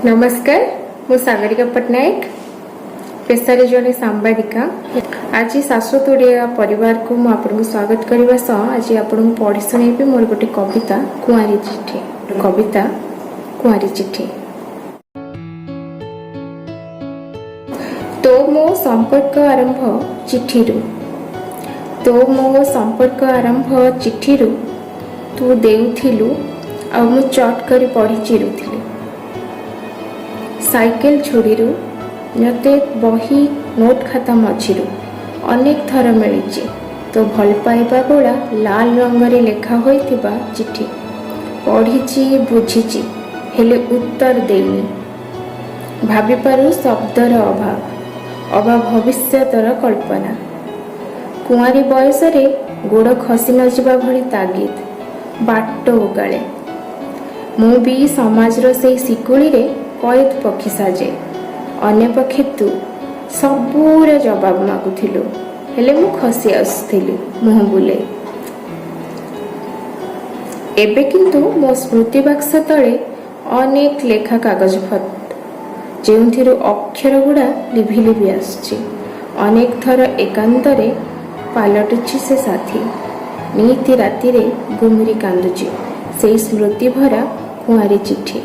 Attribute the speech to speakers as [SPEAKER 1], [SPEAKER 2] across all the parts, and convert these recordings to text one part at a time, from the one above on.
[SPEAKER 1] ନମସ୍କାର, ମୁଁ ସାଗରିକା ପଟ୍ଟନାୟକ, ପେଶାରେ ଜଣେ ସାମ୍ବାଦିକା। ଆଜି ଶାଶ୍ୱତ ଓଡ଼ିଆ ପରିବାରକୁ ମୁଁ ଆପଣଙ୍କୁ ସ୍ୱାଗତ କରିବା ସହ ଆଜି ଆପଣଙ୍କୁ ପଢ଼ି ଶୁଣେଇବି ମୋର ଗୋଟେ କବିତା, କୁଆଁରୀ ଚିଠି। କବିତା କୁଆଁରୀ ଚିଠି। ତୋ ମୋ ସମ୍ପର୍କ ଆରମ୍ଭ ଚିଠିରୁ, ତୋ ମୋ ସମ୍ପର୍କ ଆରମ୍ଭ ଚିଠିରୁ। ତୁ ଦେଉଥିଲୁ ଆଉ ମୁଁ ଚଟ୍ କରି ପଢ଼ି ଚିରୁଥିଲି। ସାଇକେଲ ଝୁଡ଼ିରୁ ମୋତେ ବହି ନୋଟ୍ ଖାତା ମଝିରୁ ଅନେକ ଥର ମିଳିଛି ତୋ ଭଲ ପାଇବା ଗୋଳା ଲାଲ ରଙ୍ଗରେ ଲେଖା ହୋଇଥିବା ଚିଠି। ପଢ଼ିଛି, ବୁଝିଛି, ହେଲେ ଉତ୍ତର ଦେଇନି। ଭାବିପାରୁ ଶବ୍ଦର ଅଭାବ ଅବା ଭବିଷ୍ୟତର କଳ୍ପନା। କୁଆଁରୀ ବୟସରେ ଗୋଡ଼ ଖସି ନଯିବା ଭଳି ତାଗିଦ ବାଟ ଓଗାଳେ। ମୁଁ ବି ସମାଜର ସେଇ ଶିକୁଳିରେ କଏଦ ପକ୍ଷୀ ସାଜେ। ଅନ୍ୟପକ୍ଷେ ତୁ ସବୁର ଜବାବ ମାଗୁଥିଲୁ, ହେଲେ ମୁଁ ଖସି ଆସୁଥିଲି ମୁହଁ ବୁଲେଇ। ଏବେ କିନ୍ତୁ ମୋ ସ୍ମୃତି ବାକ୍ସ ତଳେ ଅନେକ ଲେଖା କାଗଜ ଫଟ, ଯେଉଁଥିରୁ ଅକ୍ଷର ଗୁଡ଼ା ଲିଭି ଲିଭି ଆସୁଛି। ଅନେକ ଥର ଏକାନ୍ତରେ ପାଲଟୁଛି ସେ ସାଥୀ। ନିତି ରାତିରେ ଗୁମୁରି କାନ୍ଦୁଛି ସେଇ ସ୍ମୃତି ଭରା କୁଆଁରୀ ଚିଠି।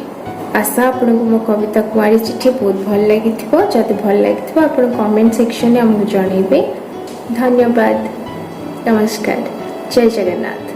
[SPEAKER 1] ଆଶା, ଆପଣଙ୍କୁ ମୋ କବିତା କୁଆଁରୀ ଚିଠି ବହୁତ ଭଲ ଲାଗିଥିବ। ଯଦି ଭଲ ଲାଗିଥିବ, ଆପଣ କମେଣ୍ଟ ସେକ୍ସନରେ ଆମକୁ ଜଣେଇବେ। ଧନ୍ୟବାଦ, ନମସ୍କାର, ଜୟ ଜଗନ୍ନାଥ।